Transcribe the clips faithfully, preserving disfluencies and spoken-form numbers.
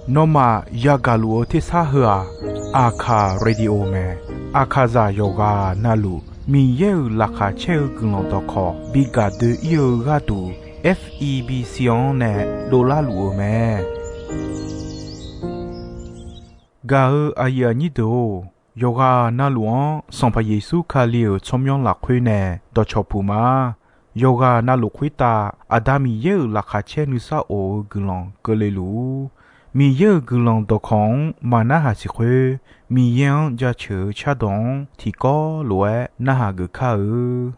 Nawmaf yagaq luf-eu tersar heu-aq, Aqkaq Radio mae. Aqkaqzaq yawqghaq navluf Miqyaer-euq laqkhaq caer-eu guiqlanq dawqkawq bi gaq doe-ir-eu gharduq, F E B C-anr nae dovlar luf-eu mae. Gaq-eu aqyuif aqnyir deuq-or, yawqghaq navluf-anr Sanqpaq Yeqsur Kali-euq tsawrmyanr lafkhoer nae dawqcawq puq ma. Yawqghaq navluf khoertav Aqda Miqyaer-euq laqkhaq caer nuisar of-eu guiqlanq keuvle luf-ur. Miqyaer-euq guiqlanq dawqkawq-anr maqnarhaq siq khoer, Miqyaer-anr jaceuq-eu cardawq-anr tiqkawv lof-aer narhaq geuf kar-eu.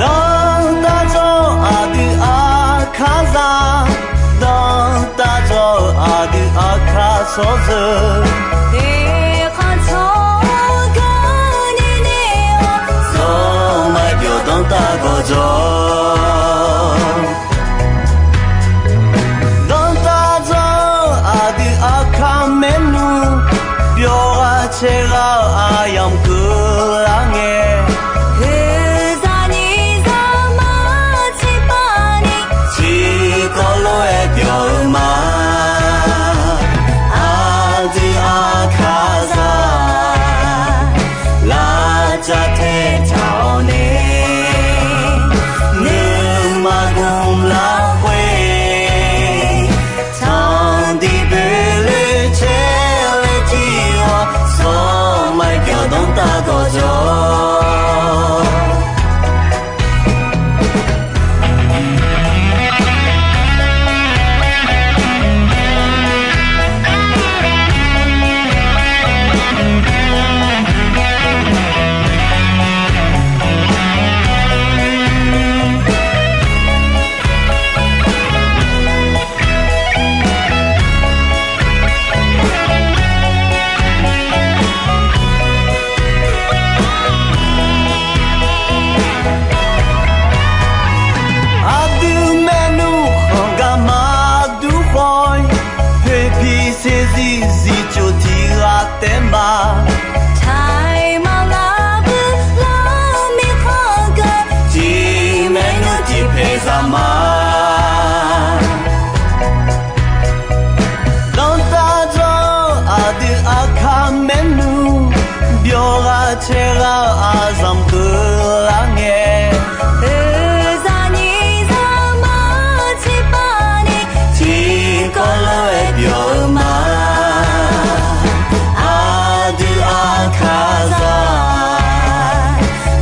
Dawrtaq dzawr aqdui Aqkaqzaq, dawrtaq dzawr aqdui Aqkaq tsawrjeuq, eqkhanq tsawrganq ni nae-awr, zawr maqbyawq dawrtaq gawqjawq. Dawrtaq dzawr aqdui Aqkaq maernmr, byawq ghaq caer ghaq-eu aqyamq keuvlar ngae, oeqzaq nyiq zaqmar tiqpavni, tiqkawv lof-aer byawq-eu ma. Aqdui Aqkaqzaq, lavcav taetaq-awr nae, nuima gmq lafkhoer, tanqdiq boeqloe caer laer jir-awr, zawr maqbyawq dawrtaq gawqjawq. Aqdui maernmr khanq gar maqdur khawf-ir, poeqpiq saeqzir zifcoq tiq ghaq taef ma. Taiq maqlar bui lar mirkhanq geu, tiq maernmr tiq paeq zaq ma. Dawrtaq dzawr aqdui Aqkaq maernmr, byawq ghaq caer ghaq-eu aqzanq keuvlar ngae, oeqzaq nyiq zaqmar tiqpavni, tiqkawv lof-aer byawq-eu ma. Aqdui Aqkaqzaq,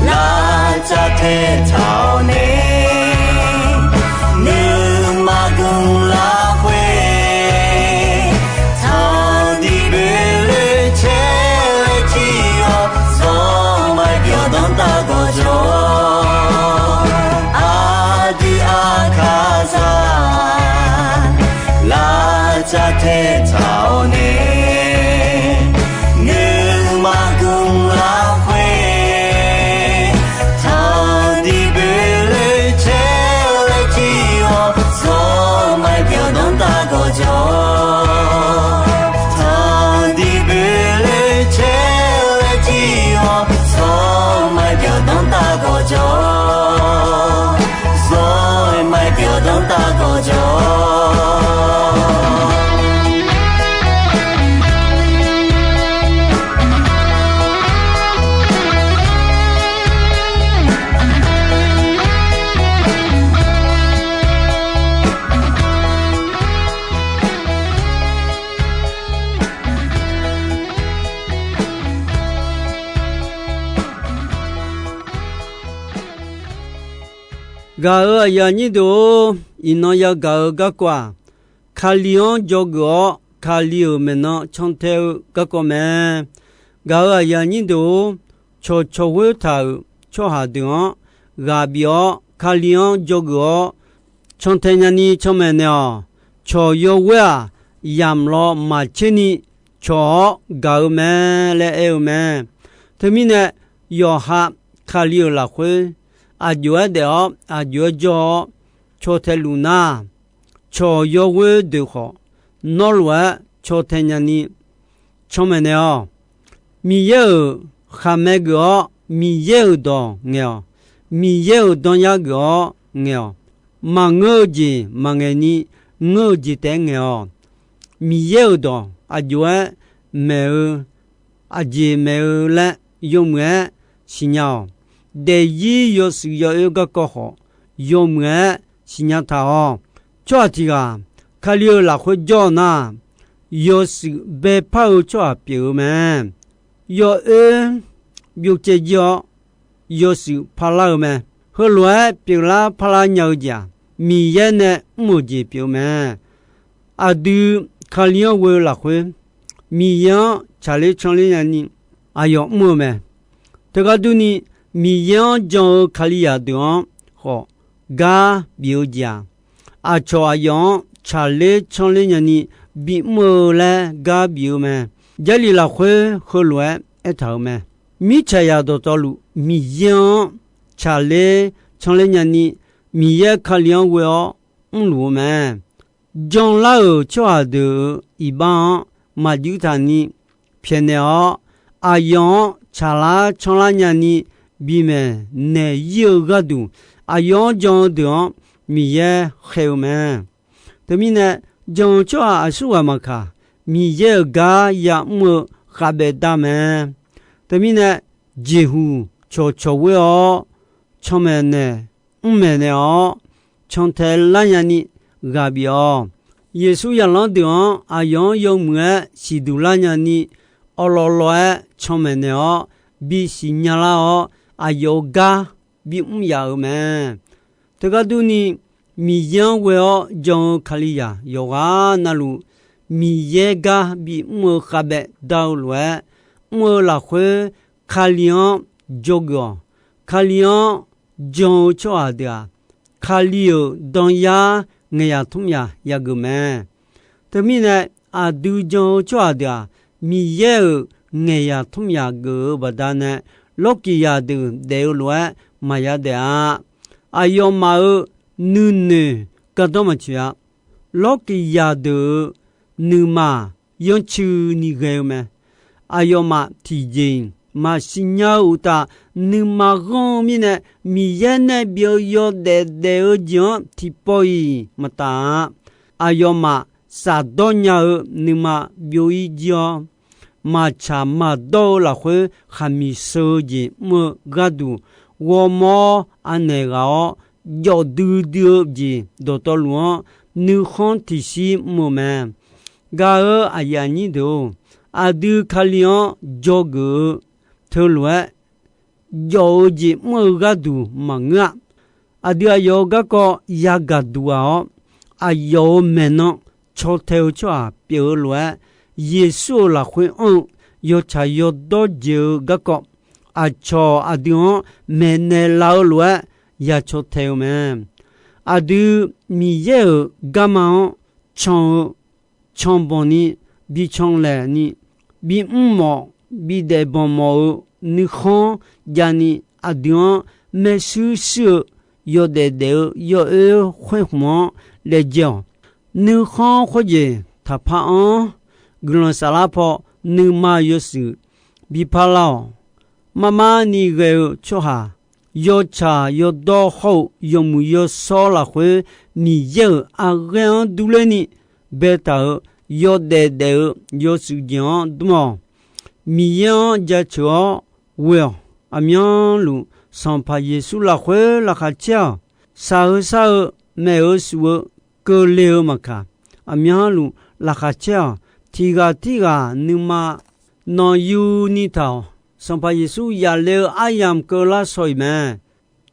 lavcav taetaq-awr nae, nuima gmq lafkhoer, tanqdiq boeqloe caer laer jir-awr, zawr maqbyawq dawrtaq gawqjawq. Aqdui Aqkaqzaq, lavcav taetaq-awr nae, nuima gmq lafkhoer, tanqdiq boeqloe caer laer jir-awr, zawr maqbyawq dawrtaq gawqjawq. Tanqdiq boeqloe caer laer jir-awr, zawr maqbyawq dawrtaq gawqjawq. Zawr maqbyawq dawrtaq gawqjawq. Gaq-euq aqyuif aqnyir deuq-or, iqnan yagaq-eu garkawv-aq, Kali-anr dzawgeuf-awr Kali-euq maeqnan cantae-eu garkawv mae. Gaq-euq aqyuif aqnyir deuq-or, cawq cawq ghoer taq-euq tsawrhaq deuq-anr ghaq bif-awr Kali-anr dzawgeuf-awr cantae nyani canmaeq naeq-awq. Cawq yawghoer-aq, yamq law maqtser ni cawq-awr gaq-eu mae laer aer-eu mae. Teumirnae, yawqha Kali-euq lafkhoer aqjox-aer daef-awr aqjox-aer jawr-awr, caw tae luf nar, cawq yawghoer doeq khawf, nawr lof-aer caw tae nyani canmaeq naeq-awq. Miqyaer-euq khaqmae geuf-awr, Miqyaer-euq dawq ngaeq-awq. Miqyaer-euq danyar geuf-awr ngaeq-awq. Maqngeur-eu jeq maqngaeq ni, ngeur-eu jeq taef-aer ngaeq-awq. Miqyaer-euq dawq aqjox-aer maeq-eu, aqjeq maeq-eu laer yawmuiq-aer siqnya-awq. Daefzir yawshuif yawoer garkawv khawf, yawmuiq-aer siqnya taq-awq. Tsawrhaq tiq ghaq Kali-euq lafkhoer jawr-eu nar, yawshuif baepar-eu tsawrhaq pyeuf-eu mae. Yawoer byovcaev jir-awr, yawshuif parlar-eu mae. Heulof-aer pyeuflar parlar nya-eu jeq-aq, Miqyaer nae mr-euq jeq pyeuf-eu mae. Aqdui Kali-anr ghoe-eu lafkhoer, Miqyaer-anr tsaqler canler nyani aqyawf mr-eu mae. Teugar durni, Miqyaer-anr jan-eu Kalizaq deuq-anr khawf gar bif-eu jeq-aq, aqcawq aqyawf-anr tsaqler canler nyani bimr-eu laer gar bif-eu mae. Jarlif lafkhoer heulof-aer aertaq-euq mae. Mirtsaqzaq dawqtawvluf Miqyaer-anr tsaqler canler nyani, Miqyaer Kali-anr ghoe-awr mrluf-eu mae. Janlar-euq tsawrhaq deuq-euq iqbax-anr maqjuir taqni pyaeqnaeq-awr, aqyawf-anr tsaqlar canlar nyani bimaeq naeq-ir-eu gharduq, aqyawf-anr jan-eu deuq-anr Miqyaer khaeq-eu mae. Teumirnae, jan-eu tsawrhaq aqsurghaq maqkaq, Miqyaer-euq gar ya'mr-eu khavbaef dar mae. Teumirnae, jeqhuq cawqcawq ghoer-awr, canmaeq naeq, mrmaeq naeq-awr, cantae lar nyani ghaq bif-awq. Yeqsur zaqlanr deuq-anr aqyawf-anr yawmuiq-aer siqduq lar nyani, awqlawvlawv-aer canmaeq naeq-awr, bisiq nyalar-awr, aqyawf-euq gar bimr yaf-euq mae. Teugar durni, Miqyaer-anr ghoe-awr jan-eu Kalizaq yawqghaq navluf, Miqyaer gar bimr-eu khavbaef dar-eu lof-aer, mr-eu lafkhoer Kali-anr dzawgeuf-awq. Kali-anr jan-eu tsawrhaq deuq-aq, Kali-euq danyar ngaeqyaq tmr yaq yageuf mae. Teumirnae, aqdui jan-eu tsawrhaq deuq-aq, Miqyaer-euq ngaeqyaq tmr yaq geuf-eu baqdanae, lawrkiq zaqdeuq daef-eu lof-aer maqya daef-a. Aqyawfmaf-euq nuinoeq gardanr maqtsoeq-a. Lawrkiq zaqdeuq-euq nuima yancuini ghae-eu mae. Aqyawfmaf tiqjeq-iq maqsiq nya-eu uqtaf, nuima ghanr-eu mirnae, Miqyaer nae bif-eu yawdaef daef-eu jeq-anr tiqpawf-iq maqtaf-a. Aqyawfmaf shafdawr nya-eu nuima byov-ir jir-awr, maqtsaq maqdawr-eu lafkhoer khaqmiq sheu-eu jeq mr-eu gharduq, ghawrmawr anaeq ghaq-awr, jawf duidui-eu jeq dawqtawvluf-anr nuikhanr tiqshir mr-eu mae. Gaq-eu aqyuif aqnyir deuq-or, aqdui Kali-anr dzawgeuf-eu teulof-aer jawf-eu jeq mr-eu gharduq maqngeur-a. Aqdui aqyawf-euq garkawv yagaq duq ghaq-awr, aqyawf-euq maeqnan caw tae-eu tsawrhaq pyeuf-eu lof-aer, Yeqsur-euq lafkhoer anr-eu yawtsaq yawdawr jeq-eu garkawv, aqcawq aqdui-anr maeqnaeq laf-eu lof-aer ya caw tae-eu mae. Aqdui Miqyaer-euq garma-anr can-eu canbanq ni, bi can laeq ni, bimr mawf, bidaef banq mawf-eu nuikhanr javni, aqdui-anr maershuir shuir-eu yawdaef daef-eu yawoer khoer hmq-anr laejae-awq. Nuikhanr khoerjeq taqpar-anr guiqlanq saflar paw nuima yawshuif bi parlar-awq. Marmar ni ghae-eu tsawrhaq, yawtsaq yawdawr hawr-eu yawmuiq yawshawr lafkhoer, Miqyaer-euq aqghaer-anr durler ni baetaq-euq yawdaef daef-eu yawshuif jeq-anr dmr-awq. Miqyaer-anr jaceuq-awr ghoe-awq. Aqmyanluf Sanqpaq Yeqsur lafkhoer laqkhaq caer-awq. Shaq-eu shar-eu, maeq-eu shuf-eu, keuvle-eu maqkaq, aqmyanluf laqkhaq caer-awq. Tiq ghaq tirghaq nuima nanqyuni taq-awq. Sanqpaq Yeqsur yafle-eu aryamq keuvlar shaw-iq mae.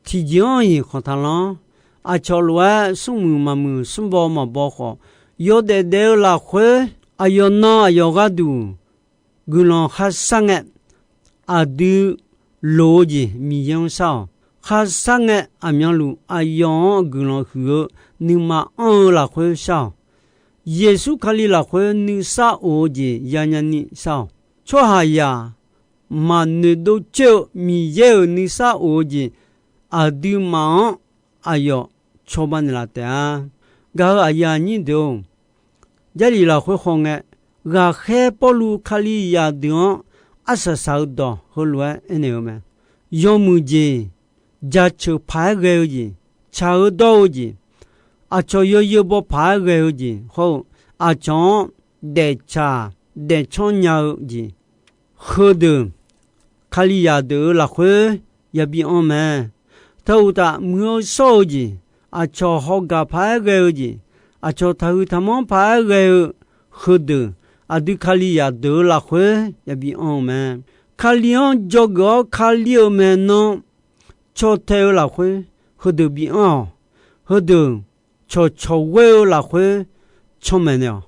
Tiqjeq-anr-iq khanqtaq lanr. Aqcawq lof-aer smrmuiq maqmuiq, smrbaw maqbaw khawf, yawdaef daef-eu lafkhoer aqyawf nan aqyawf gharduq guiqlanq kharshar ngae, aqdui loq-eu jeq Miqyaer-anr shar-awq. Kharshar ngae, aqmyanluf aqyawf-anr guiqlanq huiq-eu nuima anr-eu lafkhoer shar-awq. Yeqsur Kali lafkhoer nuisar of-eu jeq yanya ni shar-awq. Tsawrhaqzaq maqnoeqdov coer-eu Miqyaer-euq nuisar of-eu jeq aqduimaf-anr aqyawf cawba naeqlaf taef-a. Gaq-euq aqyuif aqnyir deuq-or, Jarlif lafkhoer khaw ngae, ghaqkhaer Pawrluv Kalizaq deuq-anr arsaq saq-eu dawq heulof-aer aernaeq-eu mae. Yawmuiq jeq, jaceuq paq-aer ghae-eu jeq, tsaq-eu dawr-eu jeq, aqcawq yawzeu baw paq-aer ghae-eu jeq hawr-eu, aqcawq-anr daeftsaq daefcanr nya-eu jeq, heudeuq Kalizaq deuq-euq lafkhoer yabi anr mae. Teu uqtaf, muiq-eu shawr-eu jeq, aqcawq hawgaq paq-aer ghae-eu jeq, aqcawq taqhuiq taqmanr paq-aer ghae-eu heudeuq, aqdui Kalizaq deuq-euq lafkhoer yabi anr-eu mae. Kali-anr dzawgeuf-awr Kali-euq maeqnan caw tae-eu lafkhoer heudeuq bi anr-awq. Heudeuq cawqcawq ghoer-eu lafkhoer canmaeq naeq-awq.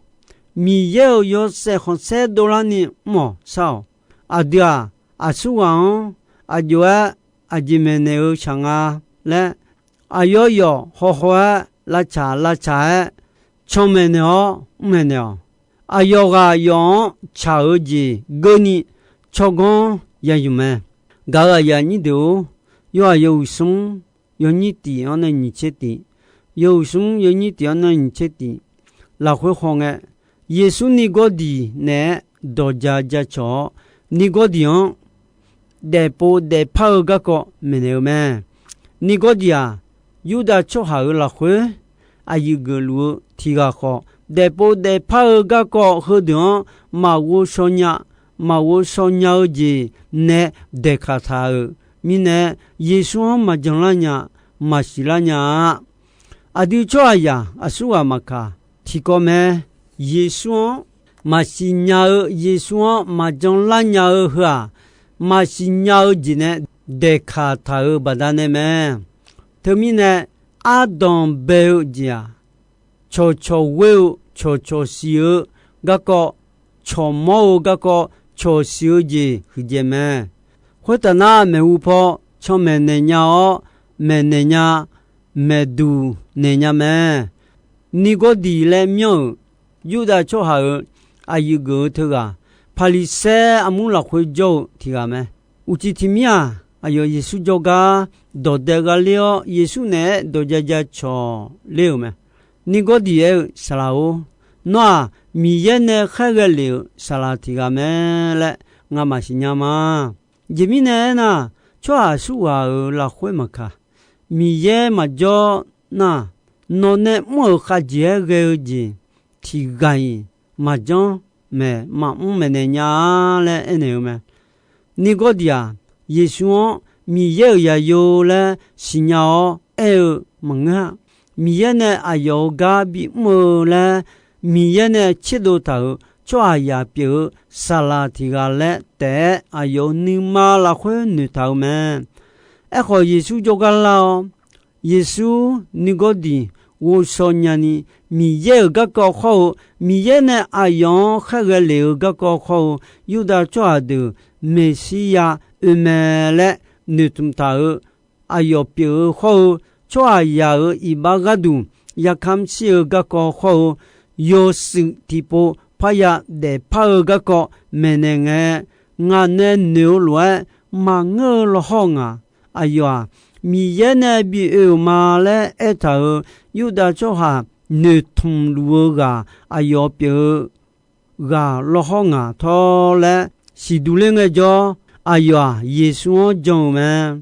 Miqyaer-euq yawshaef khanqsaer dovlarni mr-awq shar-awq. Aqdui-aq, aqsurghaq-anr aqjox-aer aqjeq maeqnaeq-eu shaq nga laer, aqyawf yawf hawhaw-aer lavtsaq lavtsaq-aer canmaeq naeq-awr mr maeqnaeq-awq. Aqyawf ghaq yawf-anr tsaq-eu jeq geurni tsawrganr ya yuf mae. Gaq-euq aqyuif aqnyir deuq-or, yawhaiq yawhuiq smr yawnyir tiq-anr nae nyiq tser tiq, yawhuiq smr yawnyir tiq-anr nae nyiq tser tiq lafkhoer khaw ngae, Yeqsur Nirgawrdiq naeq-aer dawq ja jacawq-awr, Nirgawrdiq-anr daefpov daefpar-eu garkawv maeqnaeq-eu mae. Nirgawrdiq-aq, Yurdav tsawrhaq-euq lafkhoer aqyuif geufluf-eu tiq ghaq khawf, daefpov daefpar-eu garkawv heudeuq-anr maqghov shaw nya, maqghov shaw nya-eu jeq nae daeqkaq taq-euq mirnae, Yeqsur-anr maqjan lar nya, maqsiq lar nya-a. Aqdui tsawrhaqzaq aqsurghaq maqkaq, tiqkawv mae. Yeqsur-anr maqsiq nya-eu, Yeqsur-anr maqjan lar nya-eu heu-aq, maqsiq nya-eu jeq nae daeqkaq taq-euq baqdanae mae. Teumirnae, ardanq bae-eu jeq-aq, cawqcawq ghoer-eu, cawqcawq siq-eu garkawv, cawqmawr-eu garkawv, cawqsiq-eu jeq huiqdzaeq mae. Khoertaf nar, maeqhu paw canmaeq naeq nya-awr, maeqnaeq nya, maeqduq naeq nya mae. Nirgawrdiq laer myanr-euq Yurdav tsawrhaq-euq aqyuif geuf-eu teughaq, Paqliqsaer armur lafkhoer jawr-eu tiq ghaq mae. Uqcif tiq mir-aq, aqyawf Yeqsur jawrgar dawq dae gha ler-awr, Yeqsur naeq-aer dawq ja ja cawq ler-euq mae. Nirgawrdiq aer-eu, Saqlaq-or, nawr-aq, Miqyaer nae khaerghae lef-euq saqlaq tiq ghaq mae laer ngamaf siqnya ma. Aqjeq mirnae aernar, tsawrhaq aqsurghaq-euq lafkhoer maqkaq, Miqyaer maqjawr nar, nawq nae mr-euq khavjeq-aer ghae-eu jeq tiq ghaq-iq maqjanr maeq maqmr maeqnaeq nya-a laer aernaeq-eu mae. Nirgawrdiq-aq, Yeqsur-anr Miqyaer-euq zaqyo laer siqnya-awr aer-eu maqngeur-a. Miqyaer nae aqyawf-euq gar bimr-eu laer, Miqyaer nae tserdov taq-euq tsawrhaqzaq pyeuf-eu saqlaq tiq ghaq laer taef-aer aqyawf-euq nuima lafkhoer noeqtaq-eu mae. Aerkhawf, Yeqsur jawrgar lar-awr, Yeqsur Nirgawrdiq ghovshaw nyani, Miqyaer-euq garkawv hawr-eu, Miqyaer nae aqyawf-anr khaerghae lef-eu garkawv hawr-eu, Yurdav tsawrhaq deuq Meqsirya oe mae laer noeqtmq taq-euq aqyawf pyeuf-eu hawr-eu, tsawrhaqzaq-euq iqbax gharduq yakamr shir-eu garkawv hawr-eu, yawshuif tiqpov parya daefpar-eu garkawv maeqnaeq ngae, ngaq nae noeq-eu lof-aer maqngeur-eu lawhawr ngaq. Aqyawf-aq, Miqyaer nae bi oe-euq ma laer aertaq-euq Yurdav tsawrhaq noeqtmq luf-eu ghaq aqyawf pyeuf-eu ghaq lawhawr ngaq tawr laer siqduq ler ngaejawr, aqyawf-aq, Yeqsur-anr jan-eu mae.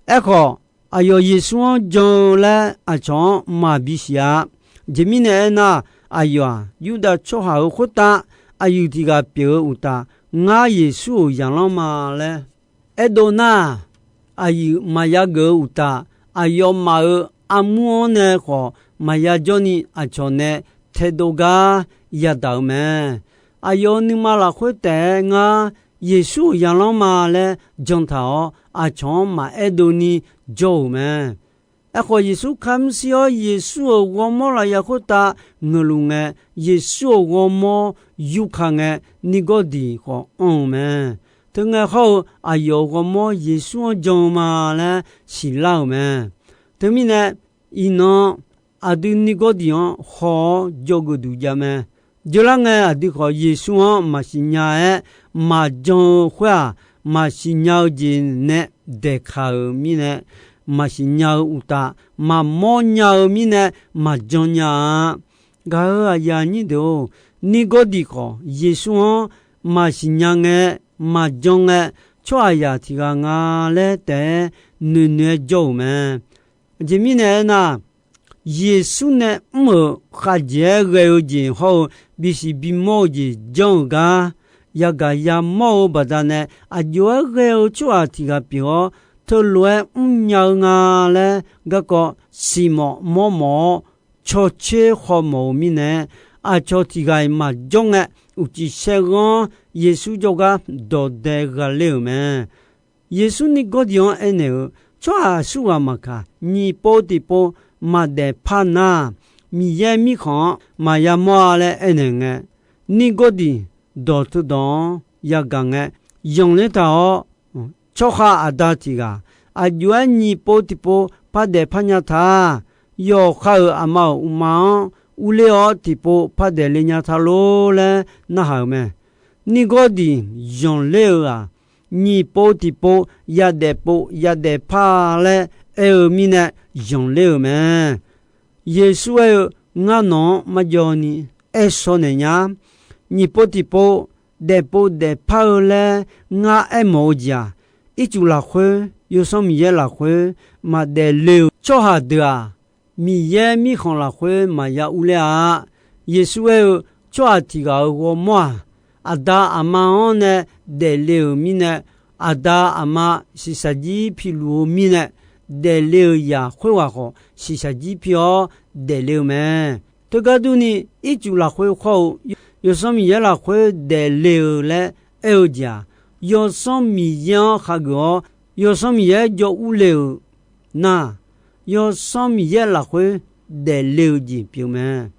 Aerkhawf, aqyawf Yeqsur-anr jan-eu laer aqcawq-anr maqbi siq-a. Aqjeq mirnae aernar, aqyawf-aq, Yurdav tsawrhaq-euq khoertav aqyuif tiq ghaq pyeuf-eu uqtaf, ngar Yeqsur-euq zaqlanr ma laer aerdov nar, aqyuif maqya geuf-eu uqtaf, aqyawfmaf-euq armur-anr nae khawf maqya jawrni aqcawq nae taedov gar yadaq-eu mae. Aqyawf-euq nuima lafkhoer taef-aer ngar Yeqsur-euq zaqlanr ma laer jantaq-awr, aqcawq-anr maqaer dovni jawr-euq mae. Aerkhawf, Yeqsur kamr shir-awr, Yeqsur-euq ghawrmawr lafyaq khoertav ngeuqluf ngae, Yeqsur-euq ghawrmawr yurkaq ngae, Nirgawrdiq khawf anr-eu mae. Teungae hawr-eu, aqyawf-euq ghawrmawr Yeqsur-anr jan-eu ma laer siqlar-euq mae. Teumirnae, iqnan aqdui Nirgawrdiq-anr haw-awr jawrgeuf duq jav mae. Jeular ngae, aqdui khawf Yeqsur-anr maqsiq nya-aer maqjan-eu khoer-aq, maqsiq nya-eu jeq nae daeqkaq-euq mirnae, maqsiq nya-eu uqtaf, maqmawr nya-eu mirnae maqjan nya-a. Gaq-euq aqyuif aqnyir deuq-or, Nirgawrdiq khawf Yeqsur-anr maqsiq nya ngae, maqjan ngae, tsawrhaqzaq tiq ghaq nga laer taef-aer noeqnoeq-aer jawr-euq mae. Aqjeq mirnae aernar, Yeqsur nae mr-euq khavjeq-aer ghae-eu jeq hawr-eu bisiq bimawr-eu jeq janr-euq gar, yagaq yamawr-eu baqdanae aqjox-aer ghae-eu tsawrhaq tiq ghaq pyeuf-awr, teulof-aer mrnya-eu nga laer garkawv siqmawf mawrmawf-awr, cawtser khawmawf-eu mirnae, aqcawq tiq ghaq-iq maqjawr ngae, uqcif saerghanr Yeqsur jawrgar dawqdae ghaqler-euq mae. Yeqsur Nirgawrdiq-anr aernaeq-euq, Tsawrhaq aqsurghaq maqkaq, nyiq pov tiqpov maqdaef par nar, Miqyaer Mirkhanq-anr maqya mawr-a laer aernaeq ngae, Nirgawrdiq dawq teudawq-anr yagaq ngae, zanqler taq-awr, tsawrkhav aqda tiq ghaq, aqjox-aer nyiq pov tiqpov par daef par nya ta. Yawqha-euq aqma-euq uqma-anr urler-awr tiqpov par daefle nya ta lor laer narhaq-euq mae. Nirgawrdiq zanqler-euq-aq, nyiq pov tiqpov yadaef pov yadaef par laer aer-eu mirnae zanqler-euq mae. Yeqsur aer-eu, Ngar nawq-anr marjawv ni aer shawr naeq nya. Nyiq pov tiqpov daefpov daefpar-eu laer ngar aermawf-eu jeq-aq, ircuf lafkhoer, Yawsanr Miqyaer lafkhoer maqdaefle-euq tsawrhaq deuq-aq, Miqyaer Mirkhanq lafkhoer maqya urler-a. Yeqsur aer-eu, Tsawrhaq tiq ghaq-euq ghawrmawr-aq, aqda aqma-anr nae daefle-euq mirnae, aqda aqma shiqshaq jir piluf-eu mirnae, daefle-euq zaq khoerghaq khawf shiqshaq jir pi-awr daefle-eu mae. Teugar durni, ircuf lafkhoer khawr-eu Yawsanr Miqyaer lafkhoer daefle-eu laer aer-eu jeq-aq, Yawsanr Miqyaer-anr khageuf-awr, Yawsanr Miqyaer jawr urle-euq nar, Yawsanr Miqyaer lafkhoer daefle-eu jeq pyeuf mae.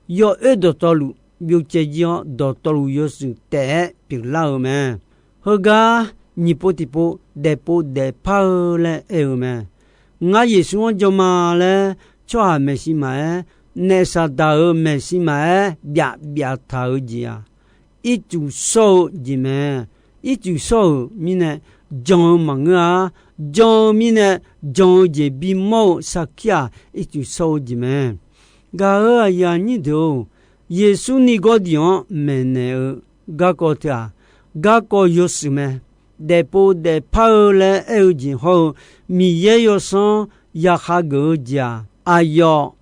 Yawoer dawqtawvluf byovcaev jir-awr, dawqtawvluf yawshuif taef-aer pyeuflar-eu mae. Heugar nyiq pov tiqpov daefpov daefpar-eu laer aer-eu mae. Ngar Yeqsur-anr jan ma laer tsawrhaq maeqshi maqaer, naef Saqdaq-euq maeqshi maqaer byaf byaf taq-eu jeq-aq, ircuf shawr-eu jeq mae. Ircuf shawr-euq mirnae jan-eu maqngeur-a. Jan-eu mirnae jan-eu jeq bimawr-eu sarkir-aq, ircuf shawr-eu jeq mae. Gaq-euq aqyuif aqnyir deuq-or, Yeqsur Nirgawrdiq-anr maeqnaeq-eu garkawv teu-aq, garkawv yawshuif mae. Daefpov daefpar-eu laer aer-eu jeq hawr-eu, Miqyaer Yawsanr ya khageuf-eu jeq-aq, aqyawf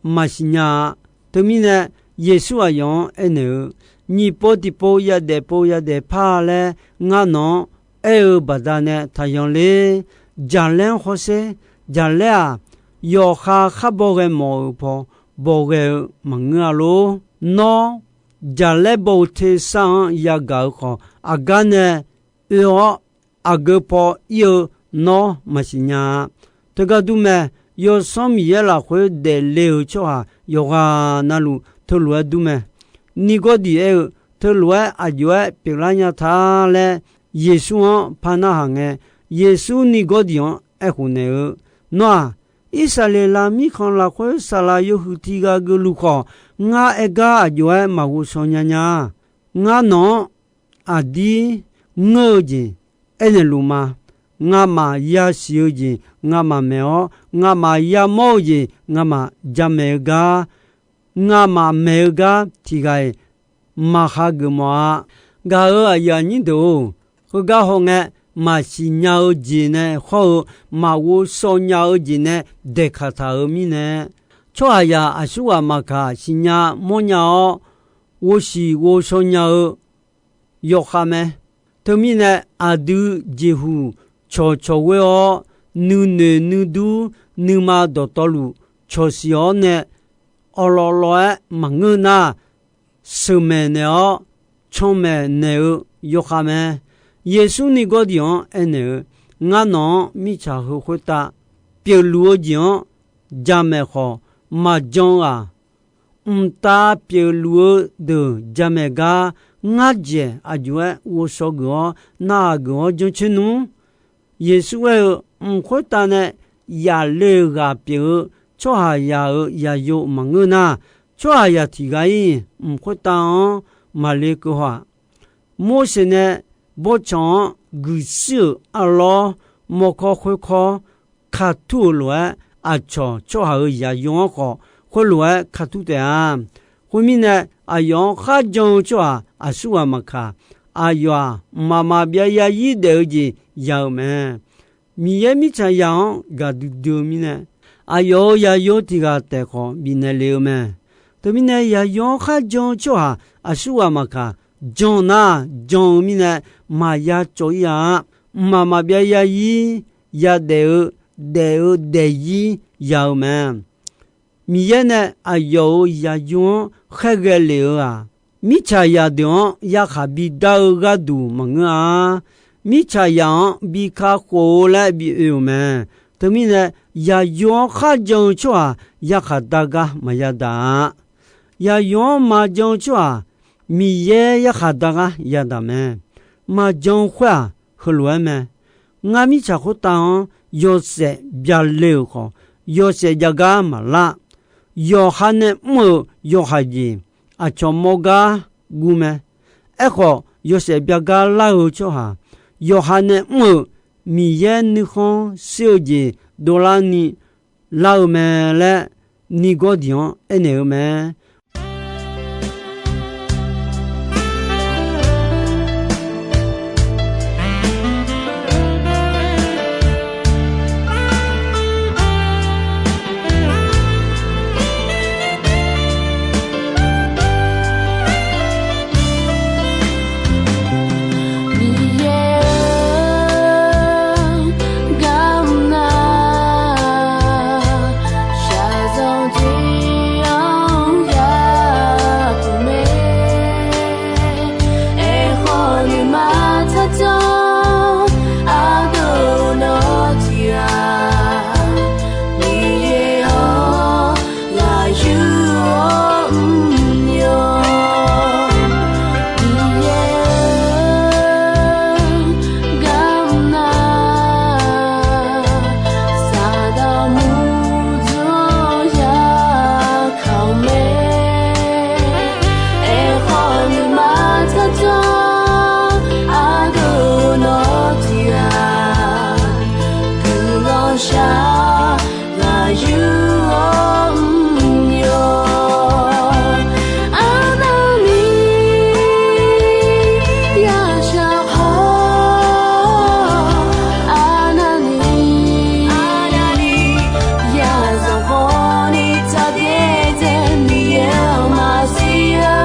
maqsiq nya-a. Teumirnae, Yeqsur aqyawf-anr aernaeq-eu, Nyiq pov tiqpov yadaef pov yadaef par laer ngar nawq-anr aer-eu baqdanae taqyan ler. Jaqlaer-anr hawsher. Jaqlaer-aq, yawqha khar baw ghae mawf-euq paw baw ghae-eu maqngeur-a lor. Nawr, jaqlaer baw-eu tersar-anr yagaq-euq khawf, aqgar nae oe-awr aqgeu paw ir-eu nawr maqsiq nya-a. Teugar dur mae, Yawsanr Miqyaer lafkhoer daefle-euq tsawrhaq yawqghaq navluf teulof-aer dur mae. Nirgawrdiq aer-eu, Teulof-aer aqjox-aer pyeuflar nya ta laer Yeqsur-anr par narhaq ngae, Yeqsur Nirgawrdiq-anr aerkhof naeq-eu, Nawr-aq, Irsaqleqlav mirkhanq lafkhoer saqlaq yawhuiq tiq ghaq geufluf khawf, ngar aer gar aqjox-aer maqghovshaw nya nya. Ngar nawq-anr aqdir ngeur-eu jeq aernaeq luf ma. Ngamaf yasiq-eu jeq ngamaf maeq-awr, ngamaf yamawr-eu jeq ngamaf jamaeq-eu gar, ngamaf maeq-eu gar tiq ghaq-iq maqhageuf mawf-a. Gaq-euq aqyuif aqnyir deuq-or, heugar hawngae, maqsiq nya-eu jeq nae hawr-eu, maqghovshaw nya-eu jeq nae daeqkaq taq-euq mirnae, tsawrhaqzaq aqsurghaq maqkaq siqnya mawrnya-awr, ghovshiq ghovshaw nya-eu yawkhav mae. Teumirnae, aqdui jeqhuq cawqcawq ghoer-awr, nuinoeq nuidur nuima dawqtawvluf cawqshiq-awr nae, awqlawf lawf-aer maqngeur nar, sheuqmaeq naeq-awr canmaeq naeq-eu yawkhav mae. Yeqsur Nirgawrdiq-anr aernaeq-eu, Ngar nawq-anr mirtsaq heu khoertav pyeufluf-eu jeq-anr jamaeq khawf maqjan-eu-aq, mqtav pyeufluf-eu deuq jamaeq gar, ngar dzaeq aqjox-aer ghovshaw geuf-awr narhaq geuf-awr jancoer nmr. Yeqsur aer-eu, Mq khoertav nae yaf le-euq ghaq pyeuf-eu tsawrhaqzaq-euq zaqyo maqngeur nar, tsawrhaqzaq tiq ghaq-ir mq khoertav-anr maqle keuv haw-aq. Morseq nae bawrtsanq-anr guiqshuir-euq arlawr, mawrkawr khoerkawr, katur-euq lof-aer, aqcawq tsawrhaq-euq zaqyo-anr khawf khoerlof-aer katur taef-a. Khoermirnae, aqyawf-anr kharjan-eu tsawrhaq aqsurghaq maqkaq, aqyawf-aq, mqmaq maqbyav zarzir daef-eu jeq ya-eu mae. Miqyaer mirtsaqzaq-anr gaqdui dui-eu mirnae, aqyawf-euq zaqyo tiq ghaq taef khawf bifnaeq lef-eu mae. Teumirnae, zaqyo-anr kharjan-eu tsawrhaq aqsurghaq maqkaq, jan nar jan-eu mirnae maqya cawv-ir-a. Mqmaq maqbyav zarzir yadaef-eu, daef-eu daefzir ya-eu mae. Miqyaer nae aqyawf-euq zaqyo-anr khaerghae lef-eu-aq, mirtsaqzaq deuq-anr yarkhaq bidar-eu gharduq maqngeur-a. Mirtsaqzaq-anr bi kakhof-eu laer bi oe-euq mae. Teumirnae, zaqyo-anr kharjan-eu tsawrhaq yarkhaq dar gar maqya daq-a. Zaqyo-anr maqjan-eu tsawrhaq Miqyaer yarkhaq dar gar yadaq mae. Maqjan-eu khoer-aq, heulof-aer mae. Ngar mirtsaq khoertav-anr yawshaef byale-euq khawf, yawshaef jav gar maqlar. Yawqha nae mr-euq yawqha jeq aqcawq mawr gar guv mae. Aerkhawf, yawshaef byav gar lar-eu tsawrhaq, yawqha nae mr-euq Miqyaer nuikhanr sher-eu jeq dovlar ni lar-eu mae laer, nigawr diq-anr aernaeq-eu mae. Miqyaer-anr, garmr nar, shaqzanq tiq-anr yapuq mae. Aerkhawf nuima tsarjan, aqdui nawr tiq-aq, Miqyaer-anr, ghaq yur-awr mr-awr, Miqyaer-eu garmr nar, Saqdaq murdzaq-anr yakaq-eu mae. Aerkhawf nuima tsarjan, aqdui nawr tiq-aq, guiqlanq shaq ghaq yur-awr mr-awr, arnavni yashaq khawf, arnavni yazanq khawfni tsaqdaer dzae Miqyaer-anr maqsiq-a.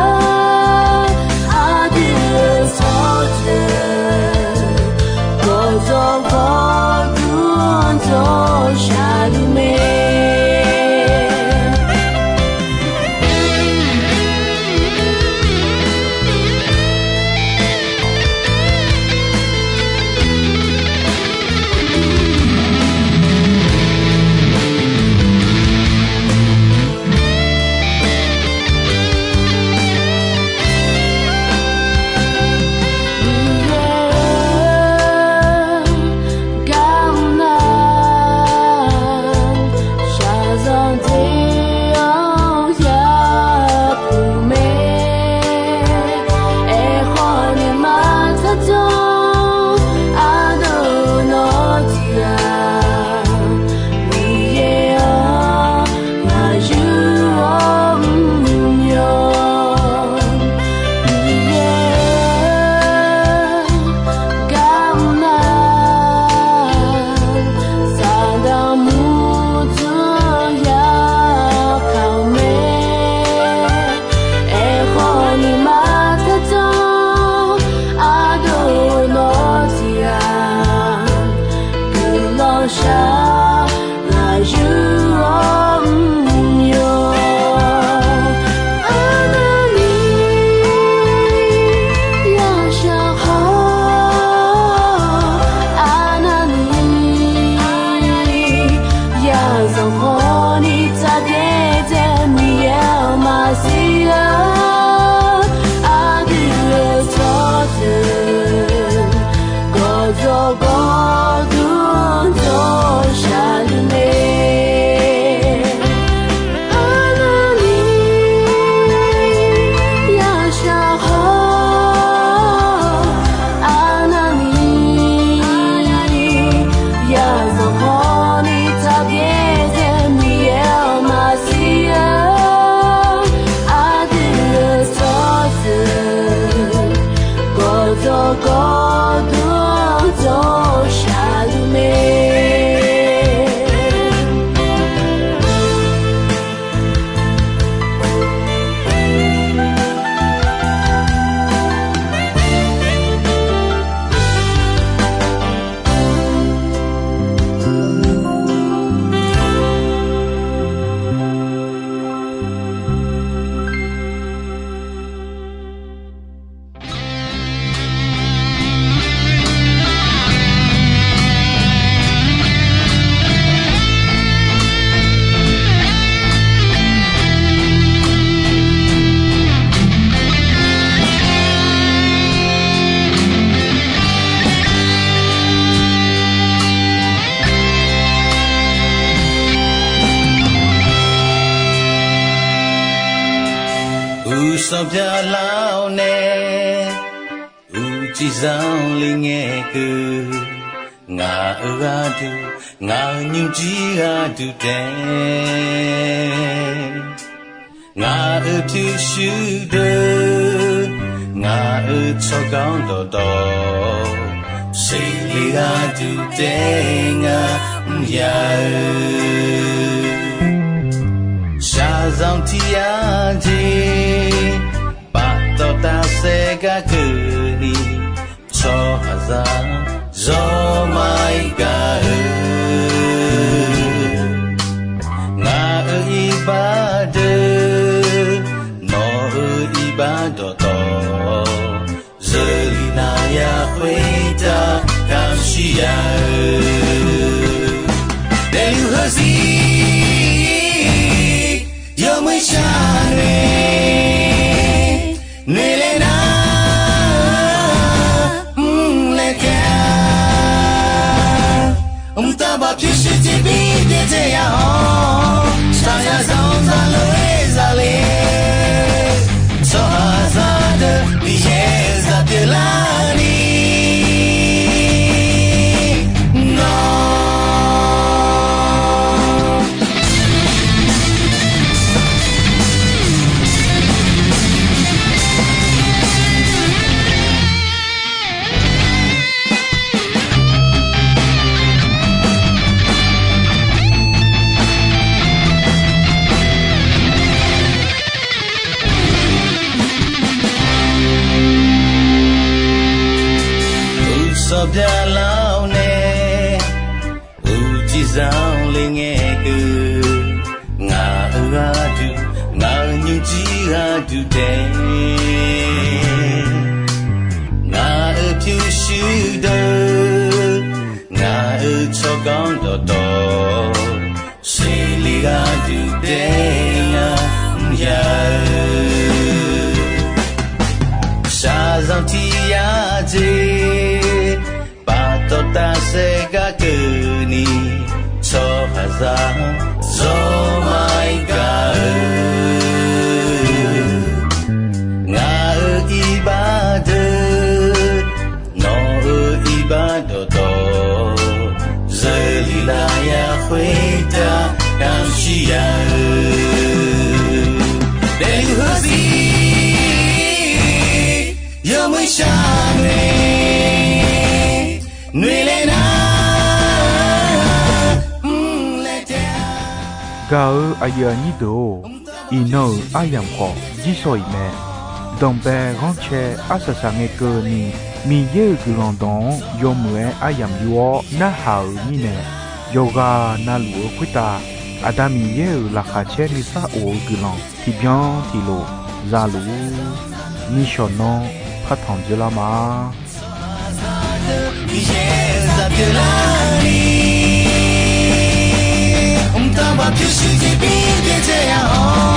Aqdui-euq sawr deuq gawqdzawq gawqdur-anr dzawr shaqluf mae. Miqyaer-eu garmr nar, shaqzanq tiq-anr yapuq mae. Aerkhawf nuima tsarjan, aqdui nawr tiq-aq, Miqyaer-anr ghaq yur-awr mr-awr, Miqyaer-eu garmr nar, Saqdaq murdzaq-anr ya Sanqpaq Lar-awr nae, uqcif zanqler ngae keuv, ngaq-euq gharduq, ngaq-euq nymrjir gharduq taef, ngaq-euq pyurshuir deuq, ngaq-euq tsawrganr dawqtawv, seqle gharduq taef ngar mr ya-eu. Shaqzanq tiq yar jeq, paftawf tafsaef gar keuvni, tsawrhaqzaq zawr maqir gaq-eu. Ngaq-euq iqbax deuq, nawq-euq iqbax dawqtawv, zeurlif navya khoertav kamq shir ya-eu. Daefluf heuzir yawmuiq shar nae, noeqlaer nar mrlaeq taef-a. Mqtav baq pyurshuir tiqbir byaerdzae ya-awr, shaqzanq zanq lof-aer zale, tsawrhaqzaq deuq Miqyaer zaq pyeuflarni nawr Uqsanq byaqlar-awr nae, uqcif zanqler ngae keuv, ngaq-euq gharduq, ngaq-euq nymrjir gharduq taef, ngaq-euq pyurshuir deuq, ngaq-euq tsawrganr dawqtawv, seqle gharduq taef ngar mr ya-eu. Shaqzanq tiq yar jeq, paftawf tafsaef gar keuvni, tsawrhaqzaq zawr maqir gaq-eu. Ngaq-euq iqbax deuq, nawq-euq iqbax dawqtawv, zeurlif navya khoertav kamq shir ya-eu. Daefluf heuzir yawmuiq shar nae, noeqlaer nar mrlaeq taef-a. Gaq-eu aqyuif aqnyir deuq-or, iqnan-euq aryamq khawf jirshaw iq mae. Danqbae ghanrcae arsaq saq ngae keuvni, Miqyaer-euq guiqlanq dawq-anr yawmuiq-aer aryamq yur-awr narhaq-euq mirnae, yawqghaq navluf-eu khoertav Aqda Miqyaer-euq laqkhaq caer nuisar of-eu guiqlanq tiqbyan tiqlof za luf-ur. Nishawq nanr partanq dzeurlar ma. Miqyaer-euq zaq pyeuflarni, mqtav baq pyurshuir tiqbir byaerdzae ya-awr,